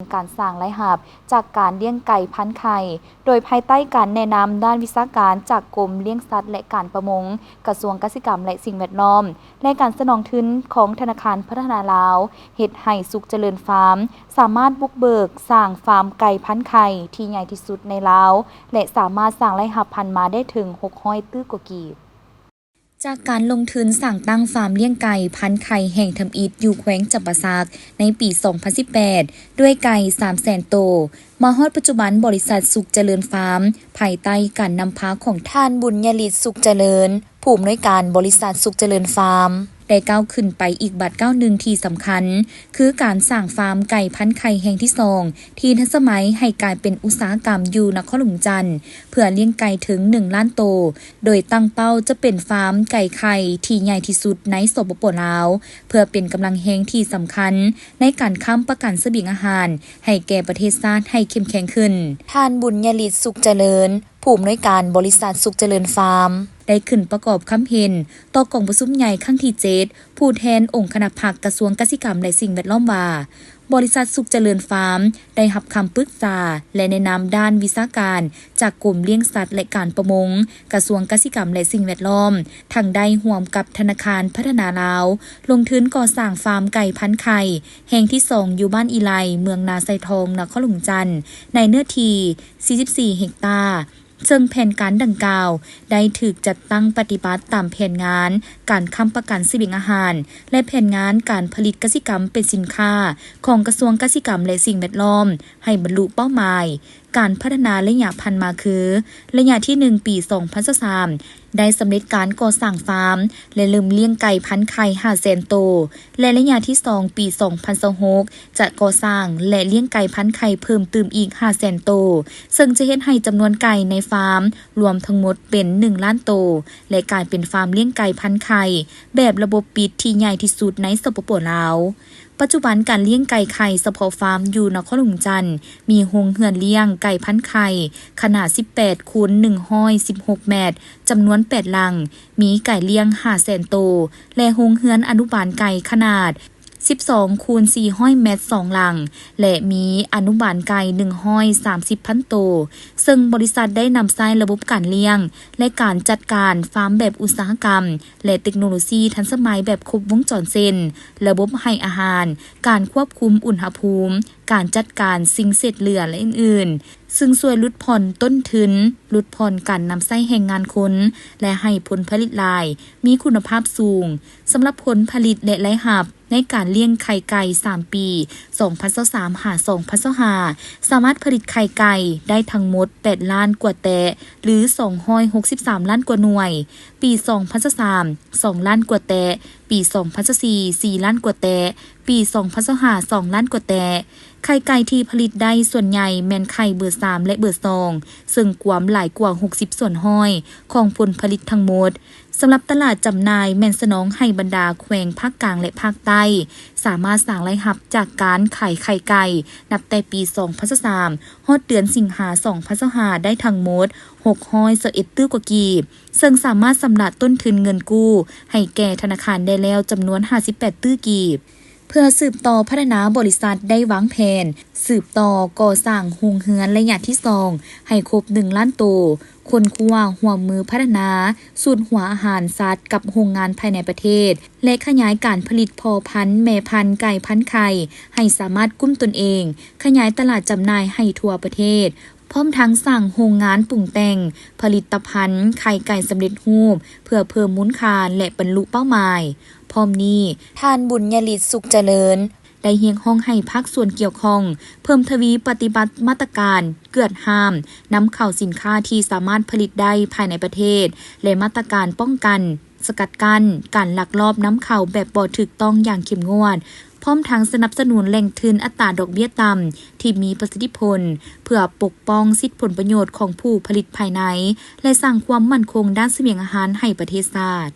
ການສ້າງລາຍຮັບຈາກການລ້ຽງໄກ່ພັນໄຂ່ ໂດຍພາຍໃຕ້ການແນະນຳດ້ານວິຊາການຈາກກົມລ້ຽງສັດ ແລະ ການປະມົງ, ກະຊວງກະສິກຳ ແລະ ສິ່ງແວດລ້ອມ ແລະ ການສະໜອງທຶນຂອງທະນາຄານພັດທະນາລາວ ເຮັດໃຫ້ສຸກຈະເລີນຟາມ ສາມາດບຸກເບີກສ້າງຟາມໄກ່ພັນໄຂ່ທີ່ໃຫຍ່ທີ່ສຸດໃນລາວ ແລະ ສາມາດສ້າງລາຍຮັບຜ່ານມາໄດ້ເຖິງຫົກຮ້ອຍຕື້ກວ່າກີບ. ຈາກການລົງທຶນສ້າງຕັ້ງຟາມລ້ຽງໄກ່ພັນໄຂ່ແຫ່ງທຳອິດຢູ່ແຂວງຈຳປາສັກໃນປີສອງພັນສິບແປດ ດ້ວຍໄກ່ສາມແສນໂຕ, ມາຮອດປັດຈຸບັນ ບໍລິສັດສຸກຈະເລີນຟາມ ພາຍໃຕ້ການນຳພາຂອງທ່ານ ບຸນຍະລິດ ສຸກຈະເລີນ ຜູ້ອຳນວຍການບໍລິສັດສຸກຈະເລີນຟາມ ໄດ້ກ້າວຂຶ້ນໄປອີກບາດກ້າວໜຶ່ງທີ່ສຳຄັນ ຄືການສ້າງຟາມໄກ່ພັນໄຂ່ແຫ່ງທີສອງ ທີ່ທັນສະໄໝໃຫ້ກາຍເປັນອຸດສາຫະກຳຢູ່ນະຄອນຫຼວງວຽງຈັນ ເພື່ອລ້ຽງໄກ່ເຖິງໜຶ່ງລ້ານໂຕ, ໂດຍຕັ້ງເປົ້າຈະເປັນຟາມໄກ່ໄຂ່ທີ່ໃຫຍ່ທີ່ສຸດໃນ ສປປ ລາວ, ເພື່ອເປັນກຳລັງແຮງທີ່ສຳຄັນໃນການຄ້ຳປະກັນສະບຽງອາຫານໃຫ້ແກ່ປະເທດຊາດໃຫ້ເຂັ້ມແຂງຂຶ້ນ. ທ່ານ ບຸນຍະລິດ ສຸກຈະເລີນ ຜູ້ອຳນວຍການບໍລິສັດສຸກຈະເລີນຟາມ ໄດ້ຂຶ້ນປະກອບຄຳເຫັນຕໍ່ກອງປະຊຸມໃຫຍ່ຄັ້ງທີເຈັດ ຜູ້ແທນອົງຄະນະພັກ ກະຊວງກະສິກຳ ແລະ ສິ່ງແວດລ້ອມວ່າ ບໍລິສັດສຸກຈະເລີນຟາມ ໄດ້ຮັບຄຳປຶກສາ ແລະ ແນະນຳດ້ານວິຊາການຈາກກົມລ້ຽງສັດ ແລະ ການປະມົງ, ກະຊວງກະສິກຳ ແລະ ສິ່ງແວດລ້ອມ, ທັງໄດ້ຮ່ວມກັບທະນາຄານພັດທະນາລາວ ລົງທຶນກໍ່ສ້າງຟາມໄກ່ພັນໄຂ່ແຫ່ງທີສອງ ຢູ່ບ້ານອີໄລ ເມືອງນາຊາຍທອງ ນະຄອນຫຼວງວຽງຈັນ ໃນເນື້ອທີ່ສີ່ສິບສີ່ເຮັກຕາ. ເຊິ່ງແຜນການດັ່ງກ່າວໄດ້ຖືກຈັດຕັ້ງປະຕິບັດຕາມແຜນງານການຄ້ຳປະກັນສະບຽງອາຫານ ແລະ ແຜນງານການຜະລິດກະສິກຳເປັນສິນຄ້າຂອງກະຊວງກະສິກຳ ແລະ ສິ່ງແວດລ້ອມ ໃຫ້ບັນລຸເປົ້າໝາຍການພັດທະນາໄລຍະຜ່ານມາຄື ໄລຍະທີໜຶ່ງ ປີສອງພັນຊາວສາມ ໄດ້ສຳເລັດການກໍ່ສ້າງຟາມ ແລະ ເລີ່ມລ້ຽງໄກ່ພັນໄຂ່ຫ້າແສນໂຕ ແລະ ໄລຍະທີສອງ ປີສອງພັນຊາວຫົກ ຈະກໍ່ສ້າງ ແລະ ລ້ຽງໄກ່ພັນໄຂ່ເພີ່ມຕື່ມອີກຫ້າແສນໂຕ, ເຊິ່ງຈະເຮັດໃຫ້ຈຳນວນໄກ່ໃນຟາມລວມທັງໝົດເປັນໜຶ່ງລ້ານໂຕ ແລະ ກາຍເປັນຟາມລ້ຽງໄກ່ພັນໄຂ່ແບບລະບົບປິດທີ່ໃຫຍ່ທີ່ສຸດໃນ ສປປ ລາວ. ປັດຈຸບັນການລ້ຽງໄກ່ໄຂ່ສະເພາະຟາມຢູ່ນະຄອນຫຼວງວຽງຈັນ ມີໂຮງເຮືອນລ້ຽງໄກ່ພັນໄຂ່ຂະໜາດສິບແປດຄູນໜຶ່ງຮ້ອຍສິບຫົກແມັດ ຈຳນວນແປດຫຼັງ, ມີໄກ່ລ້ຽງຫ້າແສນໂຕ ແລະ ໂຮງເຮືອນອະນຸບານໄກ່ຂະໜາດສິບສອງຄູນສີ່ຮ້ອຍແມັດສອງຫຼັງ ແລະ ມີອະນຸບານໄກ່ໜຶ່ງຮ້ອຍສາມສິບພັນໂຕ, ເຊິ່ງບໍລິສັດໄດ້ນຳໃຊ້ລະບົບການລ້ຽງ ແລະ ການຈັດການຟາມແບບອຸດສາຫະກຳ ແລະ ເຕັກໂນໂລຊີທັນສະໄໝແບບຄົບວົງຈອນ ເຊັ່ນ ລະບົບໃຫ້ອາຫານ, ການຄວບຄຸມອຸນຫະພູມ, ການຈັດການສິ່ງເສດເຫຼືອ ແລະ ອື່ນໆ, ຊຶ່ງຊ່ວຍຫຼຸດຜ່ອນຕົ້ນທຶນ, ຫຼຸດຜ່ອນການນຳໃຊ້ແຮງງານຄົນ ແລະ ໃຫ້ຜົນຜະລິດຫຼາຍ, ມີຄຸນນະພາບສູງ. ສຳລັບຜົນຜະລິດ ແລະ ລາຍຮັບໃນການລ້ຽງໄຂ່ໄກ່ສາມປີ ສອງພັນຊາວສາມ ຫາ ສອງພັນຊາວຫ້າ ສາມາດຜະລິດໄຂ່ໄກ່ໄດ້ທັງໝົດແປດລ້ານກວ່າແຕະ ຫຼື ສອງຮ້ອຍຫົກສິບສາມລ້ານກວ່າໜ່ວຍ, ປີສອງພັນຊາວສາມ ສອງລ້ານກວ່າແຕະ, ປີສອງພັນຊາວສີ່ ສີ່ລ້ານກວ່າແຕະ, ປີສອງພັນຊາວຫ້າ ສອງລ້ານກວ່າແຕະ. ໄຂ່ໄກ່ທີ່ຜະລິດໄດ້ສ່ວນໃຫຍ່ແມ່ນໄຂ່ເບີສາມ ແລະ ເບີສອງ ເຊິ່ງກວມຫຼາຍກວ່າຫົກສິບສ່ວນຮ້ອຍຂອງຜົນຜະລິດທັງໝົດ. ສຳລັບຕະຫຼາດຈຳໜ່າຍແມ່ນສະໜອງໃຫ້ບັນດາແຂວງພາກກາງ ແລະ ພາກໃຕ້ ສາມາດສ້າງລາຍຮັບຈາກການຂາຍໄຂ່ໄກ່ ນັບແຕ່ປີສອງພັນຊາວສາມ ຮອດເດືອນສິງຫາ ສອງພັນຊາວຫ້າ ໄດ້ທັງໝົດຫົກຮ້ອຍຊາວເອັດຕື້ກວ່າກີບ, ເຊິ່ງສາມາດຊຳລະຕົ້ນທຶນເງິນກູ້ໃຫ້ແກ່ທະນາຄານໄດ້ແລ້ວຈຳນວນຫ້າສິບແປດຕື້ກີບ. ເພື່ອສືບຕໍ່ພັດທະນາ, ບໍລິສັດໄດ້ວາງແຜນສືບຕໍ່ກໍ່ສ້າງໂຮງເຮືອນໄລຍະທີສອງໃຫ້ຄົບໜຶ່ງລ້ານໂຕ, ຄົ້ນຄວ້າຮ່ວມມືພັດທະນາສູດຫົວອາຫານສັດກັບໂຮງງານພາຍໃນປະເທດ ແລະ ຂະຫຍາຍການຜະລິດພໍ່ພັນແມ່ພັນໄກ່ພັນໄຂ່ໃຫ້ສາມາດກຸ້ມຕົນເອງ, ຂະຫຍາຍຕະຫຼາດຈຳໜ່າຍໃຫ້ທົ່ວປະເທດ, ພ້ອມທັງສ້າງໂຮງງານປຸງແຕ່ງຜະລິດຕະພັນໄຂ່ໄກ່ສຳເລັດຮູບ ເພື່ອເພີ່ມມູນຄ່າ ແລະ ບັນລຸເປົ້າໝາຍ. ພ້ອມນີ້, ທ່ານ ບຸນຍະລິດ ສຸກຈະເລີນ ໄດ້ຮຽກຮ້ອງໃຫ້ພາກສ່ວນກ່ຽວຂ້ອງເພີ່ມທະວີປະຕິບັດມາດຕະການກວດຫ້າມນຳເຂົ້າສິນຄ້າທີ່ສາມາດຜະລິດໄດ້ພາຍໃນປະເທດ ແລະ ມາດຕະການປ້ອງກັນ, ສະກັດກັ້ນການລັກລອບນຳເຂົ້າແບບບໍ່ຖືກຕ້ອງຢ່າງເຂັ້ມງວດ, ພ້ອມທັງສະໜັບສະໜູນແຫຼ່ງທຶນອັດຕາດອກເບ້ຍຕ່ຳທີ່ມີປະສິດທິຜົນ ເພື່ອປົກປ້ອງສິດຜົນປະໂຫຍດຂອງຜູ້ຜະລິດພາຍໃນ ແລະ ສ້າງຄວາມໝັ້ນຄົງດ້ານສະບຽງອາຫານໃຫ້ປະເທດຊາດ.